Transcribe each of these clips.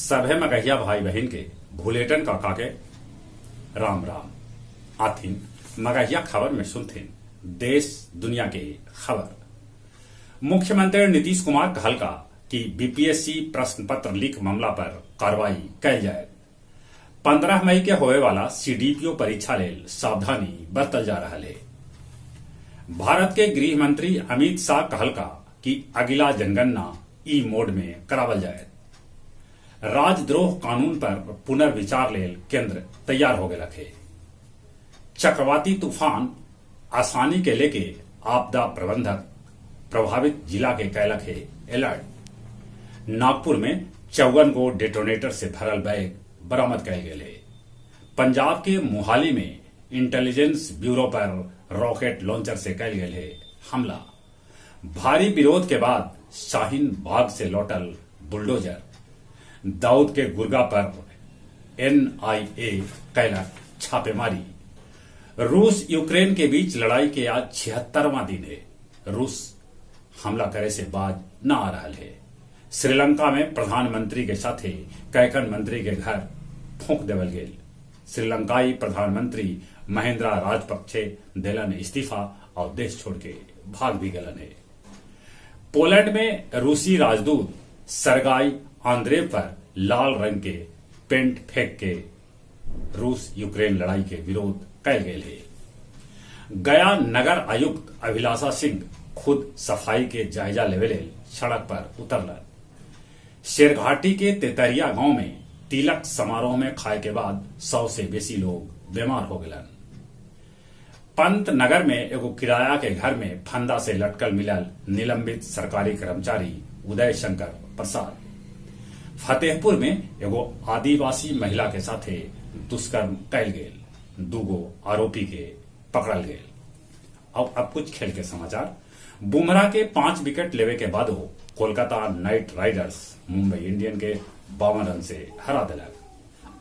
सभे मगहिया भाई बहिन के भुलेटन काका के राम राम। आथिन मगहिया खबर में सुनथिन देश दुनिया के खबर। मुख्यमंत्री नीतीश कुमार कहलका कि बीपीएससी प्रश्न पत्र लीक मामला पर कार्रवाई कैल जायत। 15 मई के होवे वाला सीडीपीओ परीक्षा लेल सावधानी बरतल जा रहल हे। भारत के गृह मंत्री अमित शाह कहलका कि अगिला जनगणना ई मोड में करावल जायत। राजद्रोह कानून पर पुनर्विचार लेल केंद्र तैयार हो गेलक हे। चक्रवाती तूफान आसानी के लेके आपदा प्रबंधक प्रभावित जिला के कैलक हे अलर्ट। नागपुर में 54 गो डेटोनेटर से भरल बैग बरामद कैल गेल हे। पंजाब के मोहाली में इंटेलिजेंस ब्यूरो पर रॉकेट लॉन्चर से कैल गेल हे हमला। भारी विरोध के बाद शाहीन बाग से लौटल बुलडोजर। दाऊद के गुर्गा पर एनआईए कैलक छापेमारी। रूस यूक्रेन के बीच लड़ाई के आज 76वां दिन है। रूस हमला करे से बाज न आ रहा है। श्रीलंका में प्रधानमंत्री के साथे कैकन मंत्री के घर फूंक देवल गेल। श्रीलंकाई प्रधानमंत्री महिंद्रा राजपक्षे देलन इस्तीफा और देश छोड़ के भाग भी गलन है। पोलैंड में रूसी राजदूत सरगाई आंद्रेव पर लाल रंग के पेंट फेंक के रूस यूक्रेन लड़ाई के विरोध कैल गेल है। गया नगर आयुक्त अभिलाषा सिंह खुद सफाई के जायजा लेवे लेल सड़क पर उतरलन। शेरघाटी के तेतरिया गांव में तिलक समारोह में खाए के बाद 100 से बेसी लोग बीमार हो गलन। पंत नगर में एगो किराया के घर में फंदा से लटकल मिलल निलंबित सरकारी कर्मचारी उदय शंकर प्रसाद। फतेहपुर में एगो आदिवासी महिला के साथे दुष्कर्म कैल गेल, 2 आरोपी के पकड़ल गेल। और अब कुछ खेल के समाचार। बुमराह के 5 विकेट लेवे के बादो Kolkata Knight Riders Mumbai Indian के 52 रन से हरा दिलक।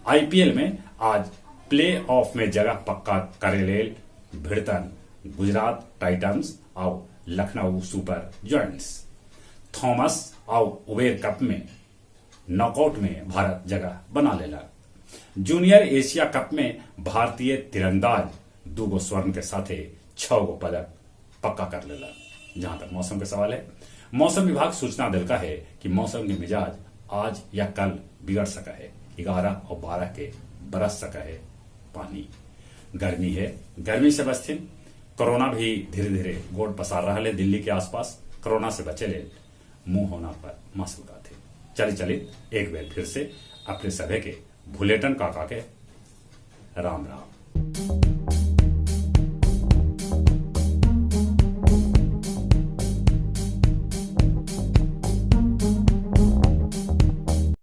आईपीएल में आज प्ले ऑफ में जगह पक्का करे लेल भिड़तन गुजरात टाइटंस और लखनऊ सुपर जॉइंट्स। थॉमस और उबेर कप में नॉकआउट में भारत जगह बना लेलक। जूनियर एशिया कप में भारतीय तीरंदाज 2 स्वर्ण के साथे 6 गो पदक पक्का कर लेलक। जहां तक मौसम के सवाल है, मौसम विभाग सूचना दिलका है कि मौसम के मिजाज आज या कल बिगड़ सका है। 11 और 12 के बरस सका है पानी। गर्मी है, गर्मी से बचथिन। कोरोना भी धीरे धीरे गोड़ पसार रहा है दिल्ली के आसपास। कोरोना से बचे ले मुंह होना पर मास्क लगाते। चली चली एक बार फिर से अपने सभे के भुलेटन काका के राम राम।